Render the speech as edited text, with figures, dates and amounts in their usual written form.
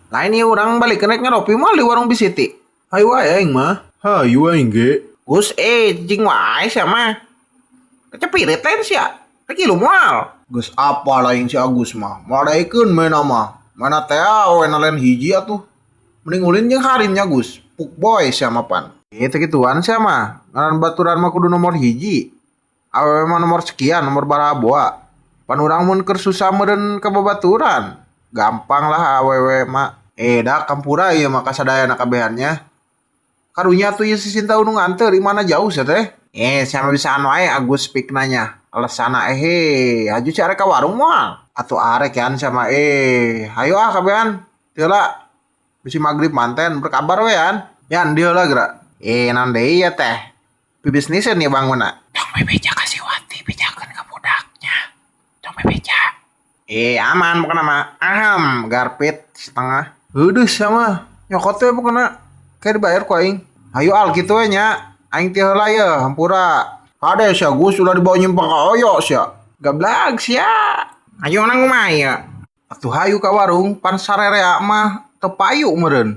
Lain ieu urang balik rek ngaropi moal di warung Bisiti. Hayu wae aing mah. Hayu aing ge. Gus eh cicing wae sia mah. Kecepirit lain sia. Rek ilu moal. Geus apal aing si Agus mah. Moal daekeun mana mah. Mana teh awena lain hiji atuh. Mending ulin jeung Harin nya, Gus. Puk boy sia mah pan. Itu gituan sia mah. Ngaran baturan mah kudu nomor hiji. Awewe mah nomor sekian, nomor baraboa. Pan urang mun keur susah meureun ka babaturan. Gampang lah awewe mah. Eh dah kampura ieu mah kasadayana kabehannya. Karunya tuh ieu si Sinta nu nganter di mana jauh sia teh. Eh sama bisaan wae Agus pik nanya. Alesana eh haju si arek ka warung moal. Atuh arek yan sama eh. Hayu ah kabehan. Teu lah. Bisi magrib manten berkabar we yan. Yan dia lah gerak. Eh naon deui ya teh. Pibisniseun ya bangunna. Tong bebeja ka si Wati, bejakeun ka budaknya. Tong bebeja. Eh aman pokona mah. Aham garpit setengah. Heudeus sia mah. Nyokot we pokona. Kayak dibayar ku aing. Hayu al kitu we nya. Aing ti heula ye hampura. Kade sia Gus ulah dibawa nyimpang ka oyo sia. Gablag sia. Ayo nang kumaha ieu? Atuh hayu ka warung pan sarerea mah teu payu meureun.